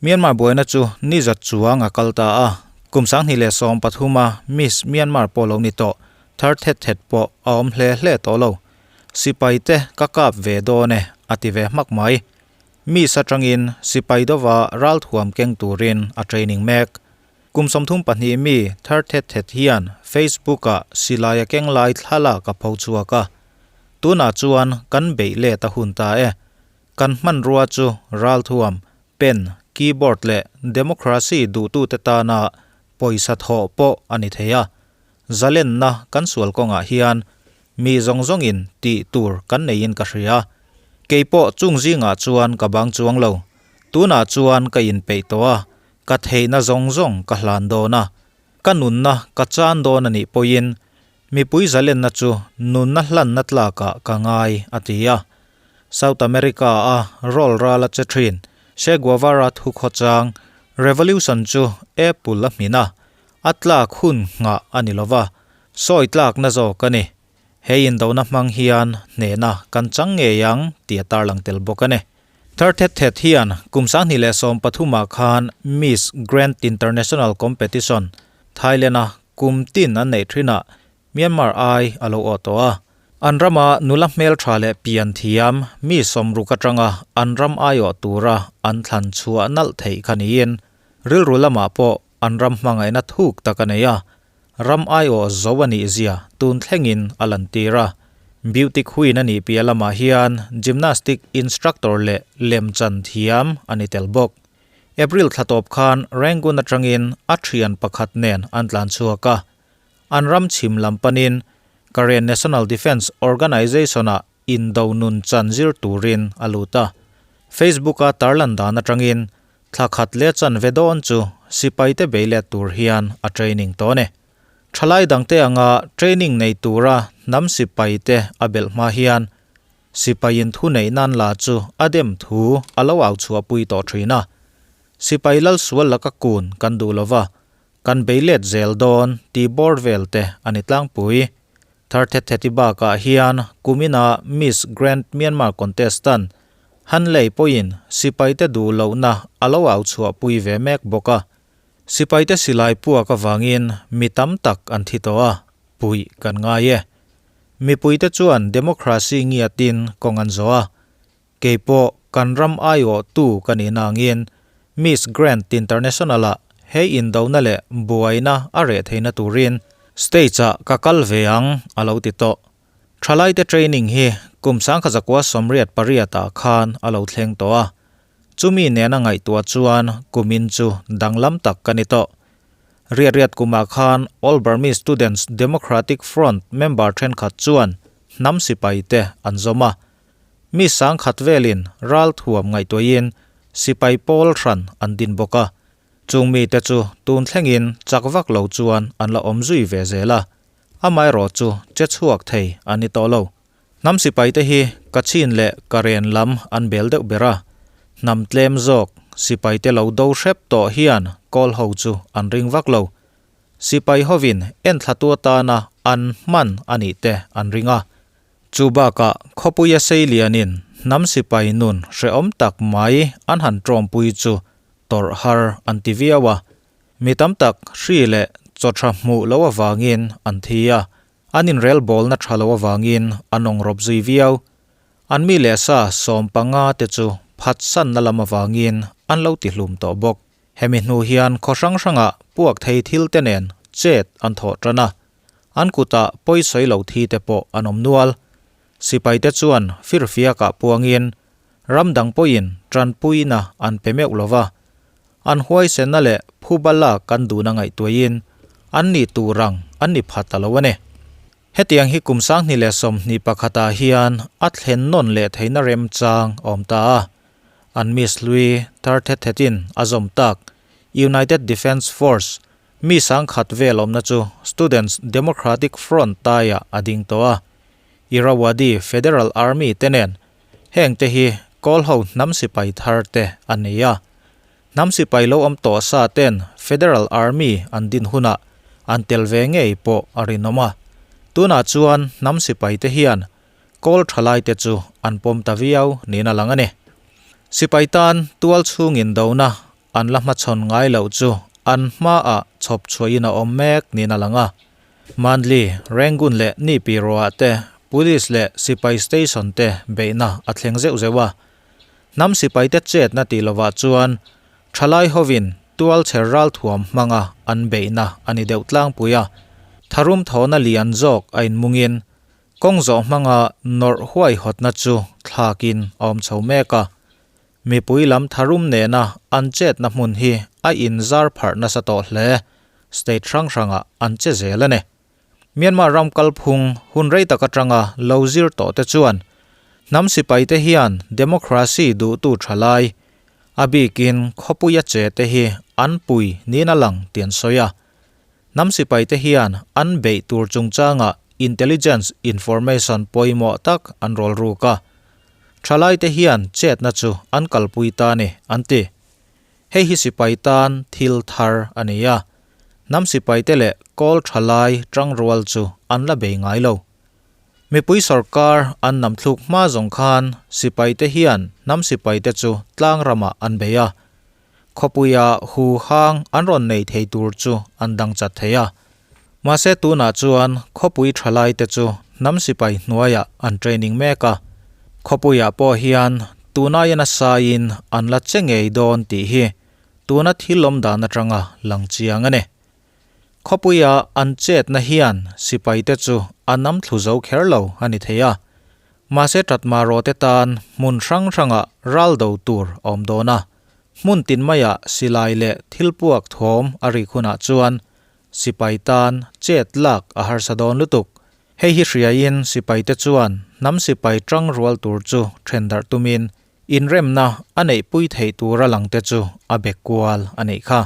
Myanmar buaina chu ni zat chuang a kal ta a, kum 2013 a Miss Myanmar pawh lo ni tawh, thar thet thet pawh a awm hle hle tawh lo. Sipai te ka kap ve dawn e a ti ve hmak mai. Miss atangin sipai dova ralthuam keng turin a training mek. Kum 32 mi thar thet thet hian Facebook ah silai a keng lai thlalak a pho chhuak a. Tunah chuan kan beih let a hun ta e. Kan hmanrua chu ralthuam, pen, keyboard leh democracy duhtute tana pawisa thawh pawh a ni thei a. Zalenna kan sual kawngah hian mi zawng zawngin tih tur kan neiin ka hria. Keipawh chung zingah chuan ka bang chuang lo. Tunah chuan ka inpeih tawh a, ka theihna zawng zawng ka hlan dawn a. Ka nunna ka chan dawn a nih pawhin mipui zalenna chu nunna hlanna tlakah ka ngai, a ti a. South America-a rawl ral a che thin Che Guevara thukhawchang Revolution chu Apple a hmin a, a tlak hun nghah a ni lova, sawi tlakna zawk a ni. He indona hmang hian hnehna kan chang ngei ang tih a tarlang tel bawk a ni. Thar thet thet hian kum 2013 ah khan Miss Grand International Competition, Thailand-a kum tin an neih thinah Myanmar ai a lo awh tawh a. An rama nula hmeltha leh pian thiam mi 60 atanga an ram aiawh tura an thlan chhuah nalh theih kha niin rilru lamah pawh an ram hmangaihna thuk tak a nei a. Ram aiawh zo a nih zia tun thlengin a lantir a. Beauty Queen a nih piah lamah hian gymnastic instructor leh lemchan thiam a ni tel bawk. April thla tawp khan Rangoon atangin a thian pakhat nen an tlan chhuak a. An ram chhim lam panin Karen National Defence Organization-ah indo nun chan zir turin a lut a. Facebook-a tarlan dan atangin Thla khat leh chanve dawn chu sipaite bei let tur hian a training tawh a ni. Thalai dangte anga training nei tura hnam sipaite a belh hma hian sipaiin thu neih nan la chu a dem thu a lo au chhuahpui tawh thin a. Sipai lal sual laka kun kan duh lova, kan bei let zel dawn tih bawr vel te a ni tlangpui. Thar thet theti bakah hian kumina Miss Grand Myanmar contestant Hanley pawhin sipaite duh lohna a lo au chhuahpui ve mek bawk a. Sipaite silai puak avangin mi tam tak an thi tawh a, puih kan ngai e. Mipuite chuan democracy ngiatin kawng an zawh a. Keipawh kan ram aiawhtu ka nih nangin Miss Grand International-ah he indona leh buaina a reh theihna turin stage-ah ka kal ve ang a lo ti tawh. Thalaite training hi kum 1988 ah khan a lo thleng tawh a, chumi nena ngaihtuah chuan kumin chu danglam tak ka ni tawh. Riat riat kumah khan All Burmese Students Democratic Front member thenkhat chuan hnam sipaite an zawm a, mi 10,000 velin ralthuam ngaihtuahin sipai pawl hran an din bawk a, chung mite chu tun thlengin chak vak lo chuan an la awm zui ve zel a. Amaherawh chu che chhuak thei an ni tawh lo. Hnam sipaite hi Kachin leh Karen lam an bel deuh ber a. Hnam tlem zawk sipaite lo do hrep tawh hian kawl ho chu an ring vak lo. Sipai hovin enthlatu atana an hman a nih te an ring a. Chu bakah khawpuia seilianin hnam sipai nun hrehawm tak mai an han tawmpui chu tawrh har an ti viau a. Mi tam tak hri leh chaw tha hmuh loh avangin an thi a, an inrelbawlna tha lo avangin an awngrawp zui viau. An mi leh sa 15 te chu phatsanna lam avangin an lo tihlum tawh bawk. Hemi hnu hian khaw hrang hrangah puak thei thil te nen chet an thawh tan a, an kutah pawisawi lo thi te pawh an awm nual. Sipaite chuan firfiakah puangin ram dang pawhin tanpuina an pe meuh lova, An huaisenna leh phuba lak kan duhna ngaihtuahin an nih tur ang an ni pha ta lo a ni. Hetiang hi kum 2021 ah hian a thlen nawn leh theihna remchang a awm ta a. An Miss hlui thar thet thetin a zawm tak United Defence Force mi 10,000 vel awmna chu Students Democratic Front taiah a ding tawh a. Irrawaddy Federal Army te nen Heng te hi Kawl ho hnam sipai thar te a ni a. Hnam sipai lo awm tawh sa ten Federal Army an din hunah an tel ve ngei pawh a rinawm a. Tunah chuan hnam sipai te hian Kawl thalai te chu an pawm ta viau niin a lang a ni. Sipai tan tual chhungin dona. an la hmachhawn ngai loh chu an hmaah chhawp chhuahin a awm mek niin a lang a. Mandli, Rangoon leh Nipiro-ah te Police leh sipai station te beihna a thleng zeuh zeuh a. Hnam sipaite chetna tih lovah chuan thalai hovin tualchher ralthuam hmanga an beihna a ni deuh tlangpui a. Tharum thawhna lian zawk a inmungin kawng zawh hmanga nawrh huaihawtna chu thlakin a awm chho mek a. Mipui lam tharum nena an chetna hmun hi a inzar pharh nasa tawh hle. State hrang hrangah an che zel a ni. Myanmar ram kalphung hun rei tak atanga lo zir tawh te chuan hnam sipaite hian democracy duhtu tha lai, a bikin khawpuia che te hi an pui niin a lang tih an sawi a. Hnam sipaite hian an beih tur chungchangah intelligence information pawimawh tak an rawl ruk a. Thalaite hian chetna chu an kalpui ta a ni, an ti. Hei hi sipai tan thil thar a ni a, hnam sipaite leh kawl tha lai tangrual chu an la bei ngai lo. Mipui sawrkar an nam thluk hma zawng khan sipaite hian hnam sipaite chu tlang ramah an bei a, khawpuia hu hang an rawn nei thei tur chu an dang chat thei a. Mahse tunah chuan khawpui tha laite chu hnam sipai hnuaiah an training mek a, khawpuiah pawh hian tunai nasaiin an la che ngei dawn tih hi tuna thil awm dan atanga lang chiang a ni. Khawpuia an chetna hian sipaite chu a nam thlu zo kher lo a ni thei a, mahse Tatmarawte tan hmun hrang hrangah ral do tur a awm dawn a, hmun tin maiah silai leh thil puak thawm a rik hunah chuan Sipai tan chet lak a harsa dawn lutuk. Hei hi hriaiin sipaite chuan hnam sipai tang rual tur chu then darh tumin inremna a neihpui theih tura langte chu a be kual a nih kha.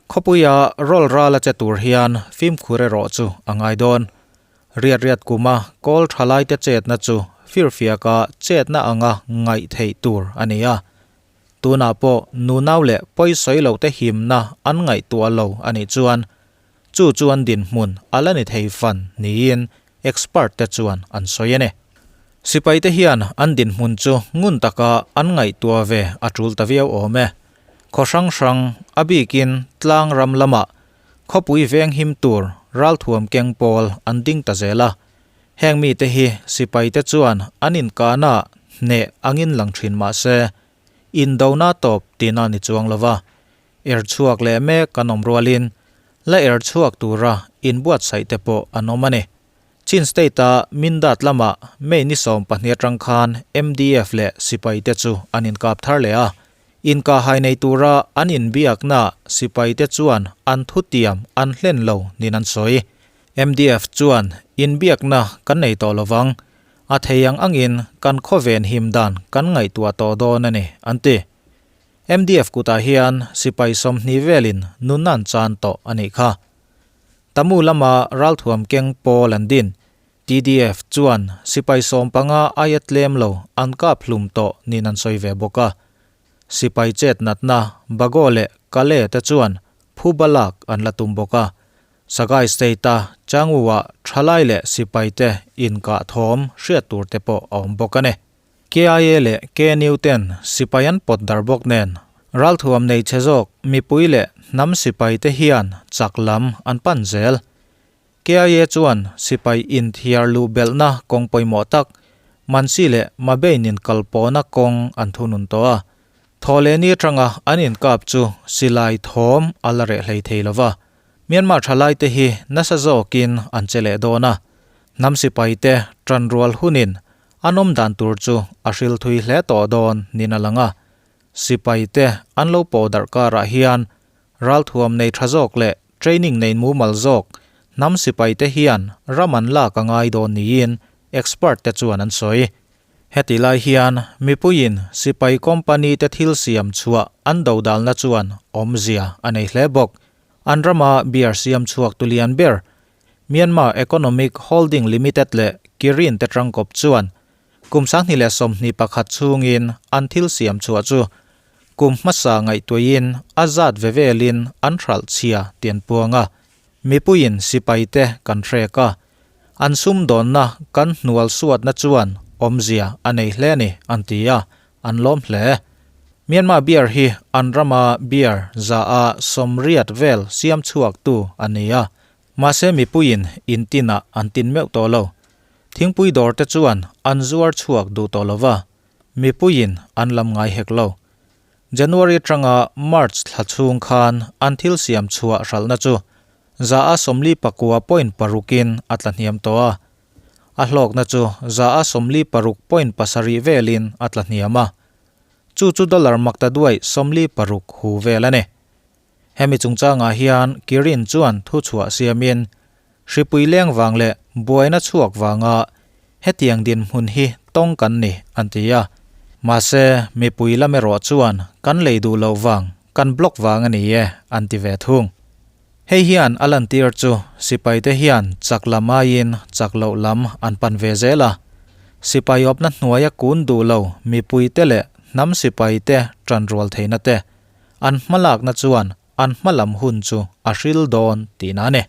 Khawpuia rawl ral a che tur hian fimkhur erawh chu a ngai dawn. Riat riat kuma kawl thalaite chetna chu firfiaka chetna anga ngaih theih tur a ni a. Tunah pawh nunau leh pawisawi lo te himna an ngaihtuah lo a nih chuan chu chu an dinhmun a la ni thei fan niin expert te chuan an sawi a ni. Sipai te hian an dinhmun chu ngun taka an ngaihtuah ve a tul ta viau awm e. Khaw hrang hrang, a bikin tlang ram lamah khawpui veng him tur ralthuam keng pawl an ding ta zel a. Heng mite hi sipaite chuan an inkahna hneh angin lang thin mah se, indona tawp tina ni chuang lova er chhuak leh mek an awm rualin la er chhuak tura inbuatsaih te pawh an awm a ni. Chin State-a Mindat lamah May ni 12 atang khan MDF leh sipaite chu an inkap thar leh a, inkahhai nei tura an inbiaknaah sipaite chuan an thutiam an hlen lo niin an sawi. MDF chuan inbiakna kan nei tawh lovang, a thei ang angin kan khawven him dan kan ngaihtuah tawh dawn a ni, an ti. MDF kutah hian sipai 20 velin nunna an chan tawh a nih kha. Tamu lama ralthuam keng pawl an din, TDF chuan sipai 15 aia tlem lo an kap hlum tawh niin an sawi ve bawk a. Sipai chet natna Bago leh Kale te chuan phuba lak an la tum bawk a. Sagai State-a Changwu-ah thalai leh sipaite inkah thawm hriat tur te pawh a awm bawk a ni. KIA leh KNU ten sipai an pawt dar bawk nen, ralthuam nei chhe zawk mipui leh hnam sipaite hian chak lam an pan zel. KIA chuan sipai inthiar luh belhna kawng pawimawh tak, Mansi leh Mabein inkalpawhna kawng an thunun tawh a. Thawhlehni atanga an inkap chu silai thawm a la reh hlei thei lova. Myanmar thalaite hi nasa zawkin an che leh dawn a, hnam sipaite tanrual hunin an awm dan tur chu a hril thui hle tawh dawn niin a lang a. Sipaite an lo pawh darh karah hian ralthuam nei tha zawk leh training nei mumal zawk hnam sipaite hian ram an lak a ngai dawn niin expert te chuan an sawi. Heti lai hian mipuiin sipai company te thil siam chhuah an dodalna chuan awmzia a nei hle bawk. An rama beer siam chhuak tu lian ber Myanmar Economic Holding Limited leh Kirin te tangkawp chuan kum 2021 chhungin an thil siam chhuah chu kum hmasa ngaihtuahin a zat ve velin an hralh chhia tih an puang a. Mipuiin sipaite kan hrek a, an sumdawnna kan hnual suatna chuan awmzia a nei hle a ni an ti a, an lawm hle. Myanmar beer hi an rama beer 80% vel siam chhuaktu a ni a, mahse mipuiin in tinah an tin meuh tawh lo. Thingpui dawr te chuan an zuar chhuak duh tawh lo va, mipuiin an lam ngai hek lo. January atanga March thla chhung khan an thil siam chhuah hralhna chu 49.6% in a tlahniam tawh a, a hlawkna chu 46.7% velin a tlahniam a. Chu chu dollar maktaduai 46 hu vel a ni. Hemi chungchangah hian Kirin chuan thuchhuah siamin, Hripui leng vang leh buaina chhuak vanga hetiang dinhmun hi tawng kan ni, an ti a. Mahse, mipui lam erawh chuan kan lei duh loh vang, kan block vang a ni e, an ti ve thung. Hei hian a lantir chu sipaite hian chak lam aiin chak loh lam an pan ve zel a. Sipai awpna hnuaia kun duh lo mipuite leh hnam sipaite tanrual theihna te an hmalakna chuan an hmalam hun chu a hril dawn tihna a ni.